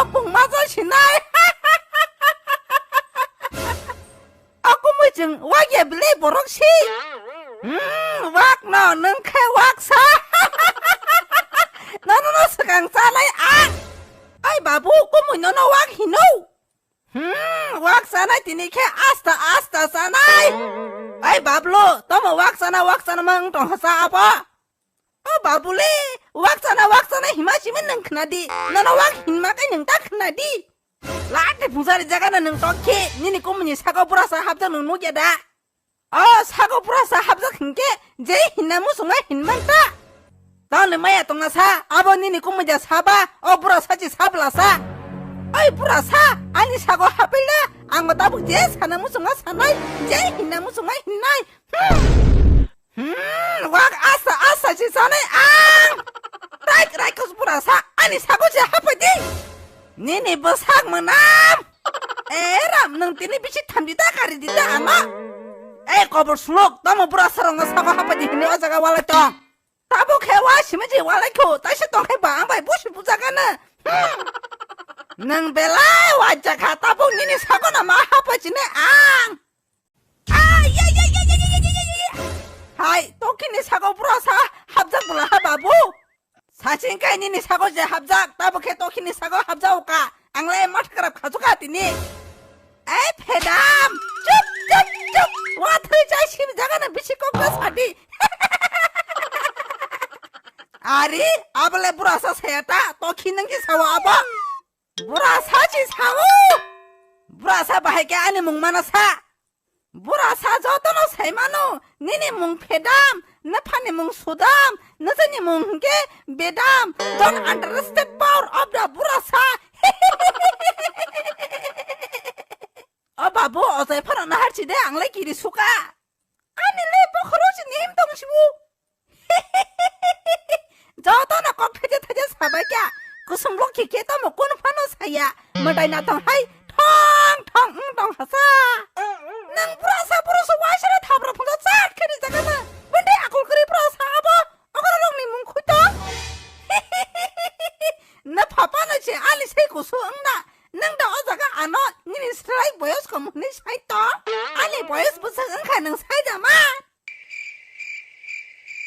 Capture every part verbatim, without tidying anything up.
Bung majol sinai. Aku mui jeng wak ya bele borok si. Hmm, wak no nung khe wak sa. Nono no swkang salai ang. Ai babu, kumui nono wak hino. Hmm, wak sanai tini khe asta asta sanai. Ai bablo, tomo wak sana wak sana mang tong hasa apa? O babule, wak sana wak sana hima simi nung khna di. Nono wak hinma kai nung ta khna di. Late phungsari jaga na nung tong khe, nini kumuni saka pura sa hapjak nung nugya da. O sago pura sa hapjak hinkhe je hinna muchunga hinmanta. Tangni maya tongna sa, abo nini kumui da saba, o pura sachi sabla sa. Oi pura sa, ani sago hapila, ang tabuk je sana muchunga sanai, je hinna muchunga hinnai. Hmm. Hmm, wak asa asa si sanai ang. Raik raik kus pura sa, ani sago je hapadi. Nini bwsak mwnam. Eh, Ram, nwng tini bisi thamdi ta kari di ta ano. Eh, kobor suluk, tamo bura sarong no sabo hapa di hini o jaga walai tong. Tabo khe wa sima je walai kho, taisa tong khe ba ang bai busi bujaga na. Hmm. Nwng belai wa jaga tabo nini sago na ma hapa chine ang. Ai, ya, ya, ya. Hai, tokini sago bura sa hapjak bula ha babu. Saching kai nini sago je hapjak, tabo khe tokhini sago hapjak ka. Ang le mat karap khajuka tini. Ei phedam, chup, chup, chup. Wa thwi chai sim jaga na bisi kok na sadi. Ari, abale bura sa saya ta, tokhi nang ki sawa abo. Bura sa chi sawo. Bura sa bahai ke ani mung mana sa. Bura sa jotono saimano, nini mung phedam, naphani mung sudam, nasani mung hingke bedam. Don't underestimate power of the bura sa. O babu, ojai phano nahar chide ang lai kiri suka. Ani le bokhoro si nim tong sibu. Jotono kok thaja thaja sabai kya. Kusum lokhi khe tamo kun phano saya. Mwtai na tong hai thong thong wng tong hasa. Nang bura sa bura sa waisara thabra phunga chat khani jaga na. Bende akul kri bura sa abo. Okoro rong ni mung khui to. Na phapa no che ali sei kusu wng na. Nang da o jaga ano nini slai boyos kom hwnwi sai to. Ani boyos bwswk wngkha nang sai da ma.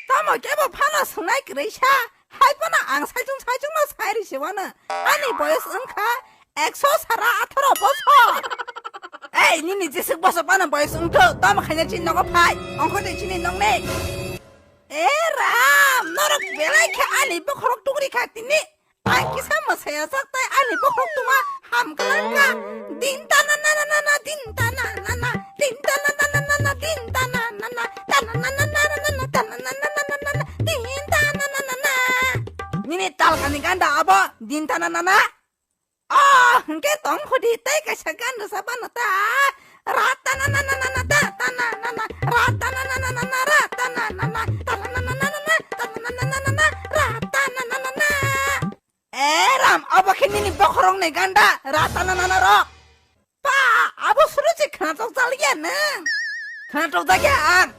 Tamo kebo phano swngnai kwrwi sa, hai phano ang saichung saichung no sai risi wano. Ani boyos wngkha ekso sara atharo bosor. Ei, nini jeswk bosor phano boyos wngtho, tamo khaina chini nogo phai, ongkho de chini nongni. E Ram, norok belai khe ani bokhorok tugri kha tini. Ang kisa mwsaya jak tai ani bokhorok tuma ham kwlangkha. Din ta na na na na na, din ta na na na, din ta na na na na na, din ta na na na, ta na na na na na na, ta na na na na na na, din ta na na na na. Nini talkani ganda abo, din ta na na na. Oh, hingke tong khudi tei kaisa ganda sa bano ta. Ra ta na na na na na, ta ta na na na, ra ta na na na na na, ra ta na na na, ta na na na na na na, ta na na na na na na, ra ta na na na na. Eh, Ram, abo khe nini bokhorokni ganda, ra ta na na na rok. Pa, abo suru se khnatok jaliya nang. Khnatok jakya ang.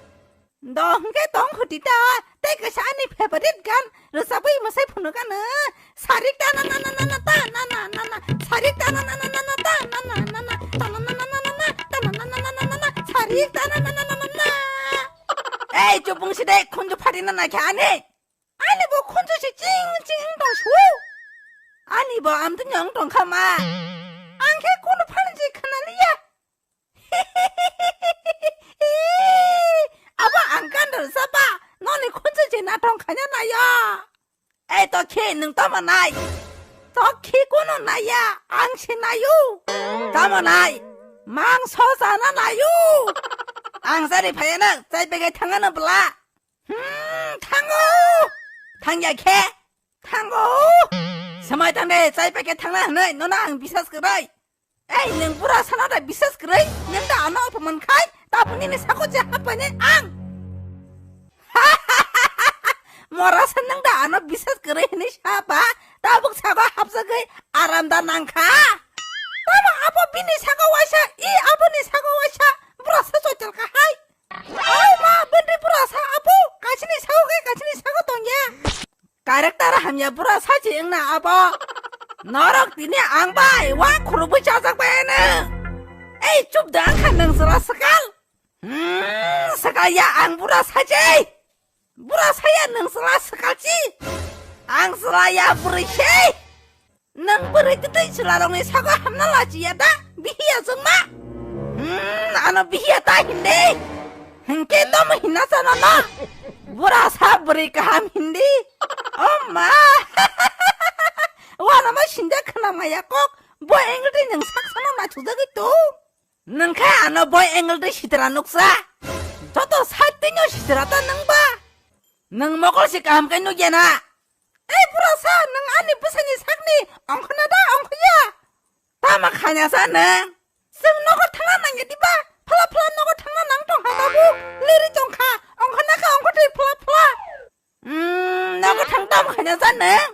Do hwnkhe tong khuti ta, tei kaisa ani favorite gan rwchabwi mwsai phunukha no. Sarik ta na na na na na ta na na na na. Sarik ta na na na na na ta na na na na. Ta na na na na na na ta na na na na na na na. Sarik ta na na na na na na. Ei, chupung si de, khunju phari na naikha ani. Ani bo khunju si ching ching tong su. Ani bo amtwino wng tong kha ma. Ang khe kunu phani si khna liya. Abo ang kandar saba, noni khunju je natong khanya naya. Ei tokhi, nwng tamo nai? Tokhi kunu naya, ang se nayu. Tamo nai? Mangso jana nayu. Ang jari phayana, chai begai thangana bla. Hmm, thango. Thangya khe? Thango. Samai thang de, chai packet thangna hwnwi, nono ang bisas kwrwi. Ei, nwng bura sana da bisas kwrwi, nwng da ano apaman khai, tabuk nini sako je hapani ang. Mora sa nwng da ano bisas kwrwi hwnwi sa ba, tabuk sako hapjagwi aram da nangkha. Tamo abo bini sako waisa, i aboni sako waisa, bura sa soital ka hai. Au ma, bwndwi bura sa abo, kachini sago khe kachini sago tongya. Character hamya bura sa chi wngna abo. Norok tini ang bai wa khurubui chajak bai ano. Ei, chup da ang kha nang sala sakal. Hmm, sakal ya ang bura saje. Bura saya nang sala sakal chi. Ang sala ya buri se. Nang buri titei sala rong ni sago hamna la chi ya da. Bihiya jung ma. Hmm, ano bihiya ta hindi. Hingke tom hinna sana na. Bura sa buri kaham hindi. Oh ma. Wana ma sinja khana maya kok. Bo engri nang sak sana na chuda gitu. Nang kha ano boy angle de sitra nuksa. Joto side tino sitra ta nang ba. Nang mokol si kaham kai nukya na. Ei bura sa nang ani bwsani sakni ongkhona da ongkhoya. Tama khanya sa nang. Sing nogo thangna nangya diba. Phala phala nogo thangna nang tong ha babu. Liri tong kha ongkhona kha ongkhotwi phala phala. Hmm, nogo thang tam khanya sa nang.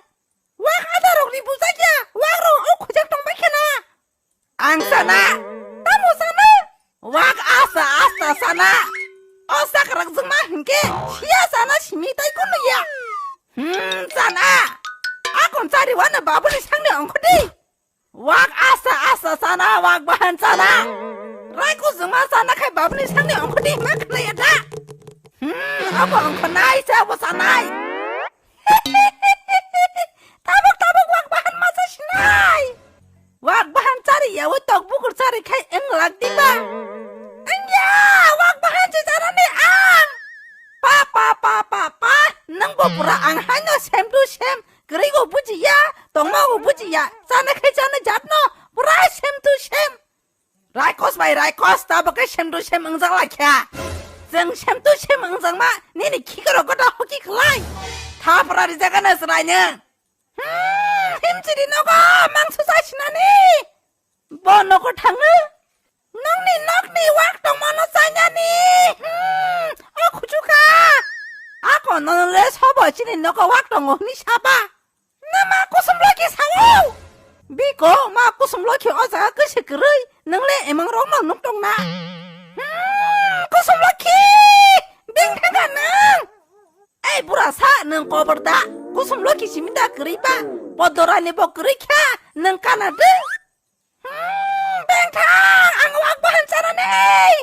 Wak ada rok ni bujak ya. Wak rok o khojak tong bai khana. Ang sana. Tamo sana? Wak asa asta sana. O sakrak jwngma hinkhe siya sana simi tai kono ya. Hmm, sana. Akon chari wana babuli sangni ongkhodi. Wak asa asa sana, wak bahan sana. Raiko jwngma sana khai babuli sangni ongkhodi ma khnaya da. Hmm, abo ongkho nai se abo sanai. Tabuk tabuk wak bahan masa sinai. Wak bahan chari yawi tok bukur chari khai eng lak diba. Engya, wak bahan si charani ang. Pa, pa, pa, pa, pa. Nang bo pura ang haino sem tu sem. Kri go bujiya, tongma go bujiya. Chana khai chana jatno. Pura sem tu sem. Raikos bai raikos, tabuk khe sem tu sem wngjak lai kha. Chwng sem tu sem wngjak ma, nini khikoro gota hoki khlai. Thapra rijak ano chwrai nang. Hmm, himchiri nogo mangso chai sinani. Bo nogo thango. Nokni nokni wak tongmano chainani. Hmm, o khuchukha. Ako nono le sobo chini nogo wak tongo hwnwi saba. Nama kusum loki sao. Biko ma kusum loki o jaga kese kwrwi. Nang le emang rok no nuk tong na. Hmm, kusum loki. Beng thangka nang. Ei bura sa nang kobor da. Kusum loki simi da kwrwi ba. Podorani bo kwrwi kha. Nang kana de. Hmm, bengthang, ang wak bahan chana nei.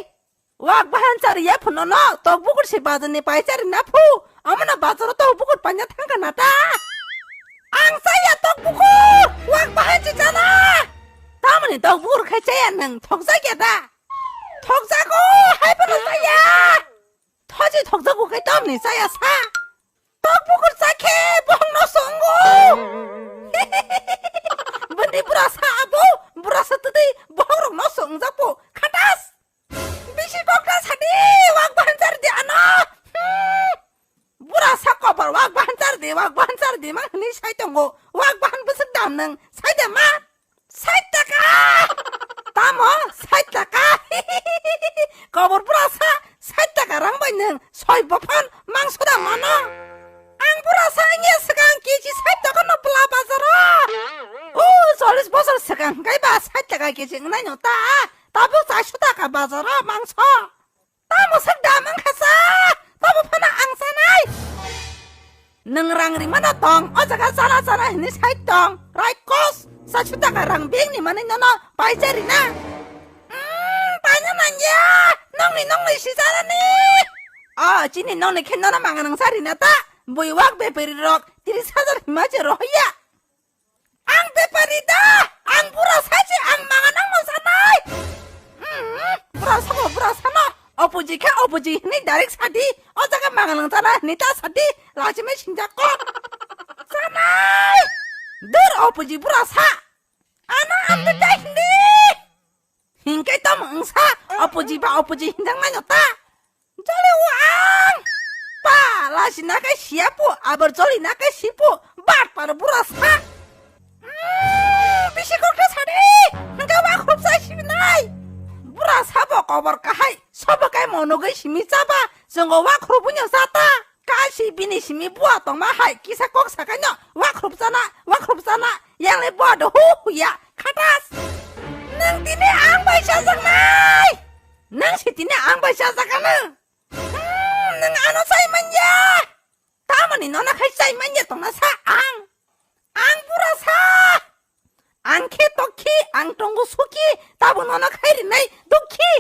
Wak bahan chari ya phuno no, tok bukur si bazar ni pai chari na phu. Amana bazar tok bukur panya thangka na ta. Ang chaya tok bukur, wak bahan si chana. Tamani tok bukur khai chaya nang thok jagya da. Thok jago, hai pano chaya. Thoji thokjago khe tamni chaya sa. Tok bukur chakhe bohong no songo. Bwndi bura sa abo, bura sa twi bohong rok no songjapo. Khatas. Bisi kokta sadi, wak bahan chari di ano. Hmm. Bura sa kobar wak bahan chari di, wak bahan chari di mang hini sai tongo. Wak bahan bwswk dam nang, sai de ma. Sait taka! Tamo sait taka? Kobor bura sa sait taka rang bai nwng soi bophan mangso da mano. Ang bura sa wngya swkang keji sait taka no bwla bazaro. O chollish bosor swkang hwnkhe ba sait taka keji wngnai no ta. Tabuk chairso taka bazaro mangso. Tamo sak da mang kha sa? Tamo phano ang sanai. Nwng rang rimano tong, o jaga chana chana hinwi sai tong. Raikos, chairso taka rang beng ni manwi nono paisa rina. Hmm, paina nangya, nongni nongni si chana ni. O, chini nongni khe nono manga nang sa rina ta. Bui wak bepari rok tris hajar hima je rohya. Ang bepari da, ang bura sachi, ang mangan ang no sanai. Hmm, bura sabo, bura sano. Opuji khe opuji hini direct sadi. O jaga mangan ang sana hini ta sadi. Lachi mai sinja kok. Sanai. Dur opuji bura sa. Ano ang te dai hindi. Hingke tamo wngsa, opuji ba opuji hinjang naino ta. Jole o ang. Pa, lasi nakai siapo, abar joli nakai sipo, bat par bura sa. Hmm, bisi kokte sadi, hingke wa khrup sa sibi nai. Bura sabo kobor kahai, sobo kai mono gai simi chaba, jongo wa khrup unyo sata. Kasi bini simi bua tongma hai kisa kok sakaino, wa khrup chana, wa khrup chana, yang le bua do hu huya, khatas. Nang tini ang bai chajaknai. Nang si tini ang bai chajakano. Hmm, nang ano chai manya. Tamoni nona khai chai manya tongna sa ang. Ang bura sa. ang tongo suki, tabuk nono khai rinai dukhi.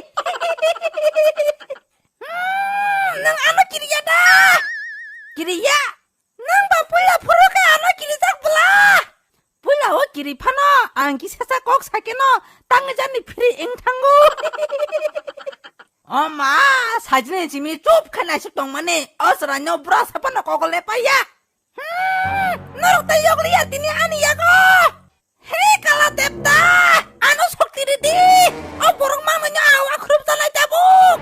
Hmm, nwng ano kiriya da? Kiriya? Nwng ba puila phuru khe ano kirijak bwla? Puila o kiri phano ang kisa sa kok sakeno tangwi jani phiri eng thango. O ma, sajini jimi chup khe naisuk tongmani, o chwraino bura saphano kokol le paiya. Hmm, norok tei yokliya tini ani yago. He kala debda, ano sokti ridi. O borok mangno nya awa khrup janai tabuk.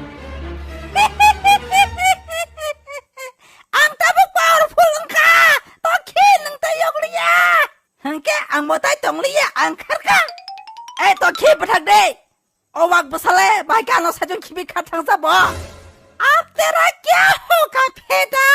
Ang tabuk powerful wngkha. Tokhi nwng tei yokliya. Hwnkhe ang bo tai tongliya, ang kharkha. Ei tokhi bwthak de. O wak bwsale bai khe ano sajwng khibi kha thangsa bo. Ab tera kya hoga pheda?